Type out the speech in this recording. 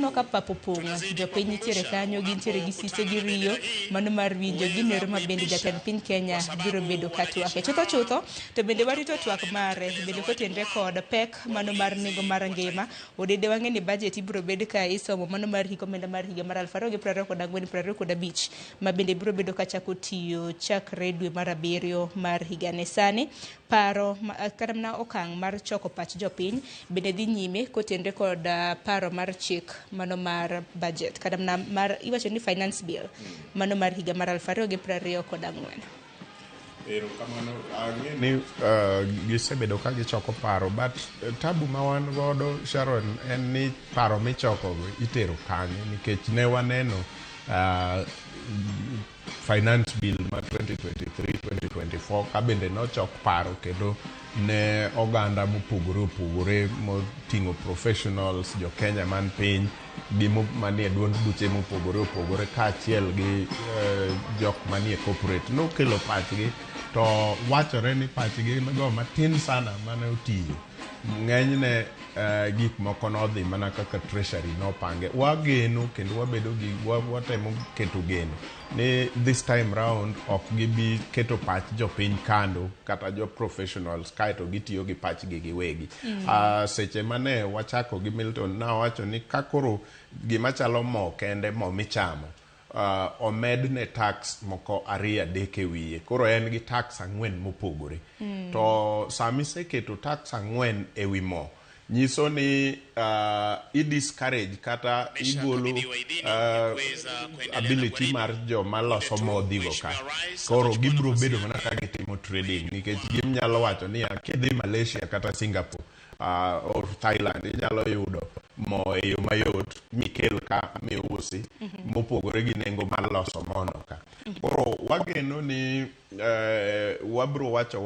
Waneno ka pap opong', jopiny nitiere kanyo, gintiere gi sise gi riyo mano mar winjo ginero ma bende jatend piny Kenya biro bedo ka twake. Chutho chutho to bende warito twak mare bende kotenre kod pek mano mar nengo mar ngima. Odede wang'e ni budget ibiro bed ka isomo mano mar hik omenda mar higa mar 2024 25 ma bende biro bedo ka chako tiyo chakre dwe mar abiriyo mar higani. Sani paro kata mana okang' mar choko pach jopiny bende dhi nyime kotenre kod paro mar chik mano mar budget kata mana mar iwacho ni finance bill mano mar higa mar 2024. Erokamano. Ang'e ni gisebedo ka gichoko paro, but tabu ma wan godo, Sharon, en ni paro michoko go itero kanye? Nikech ne waneno finance bill ma 2023-2024 ka bende nochok paro kendo ne oganda mopogore opogore moting'o professionals, jo Kenya man piny gi manie duond buche mopogore opogore kaachiel gi jok manie corporate nokelo pachgi, to wachore ni pachgi go matin sana mane otiyo. Ng'enyne gik moko nodhi mana kaka treasury nopange. Wageno kendo wabedo gi watemo keto geno ni this time round ok gibi keto pach jopiny kando kata jo professionals kaeto gitiyo gi pachgi giwegi. Seche mane wachako gi Milton, nawacho ni ka koro gima chalo mo kende, mo michamo, omedne tax moko ariyo adek e wiye, koro en gi tax ang'wen mopogore. To samiseketo tax ang'wen e wi mo, nyiso ni i discourage kata igolo ability mar joma loso modhigo ka. Koro gibiro bedo mana ka gitimo trading, nikech ginyalo wacho niya, kidhi Malaysia kata Singapore or Thailand, inyalo yudo mo e yo mayot mikel ka miusi mopogore gi nengo mar loso mono ka. Koro wageno ni wabro wacho wach.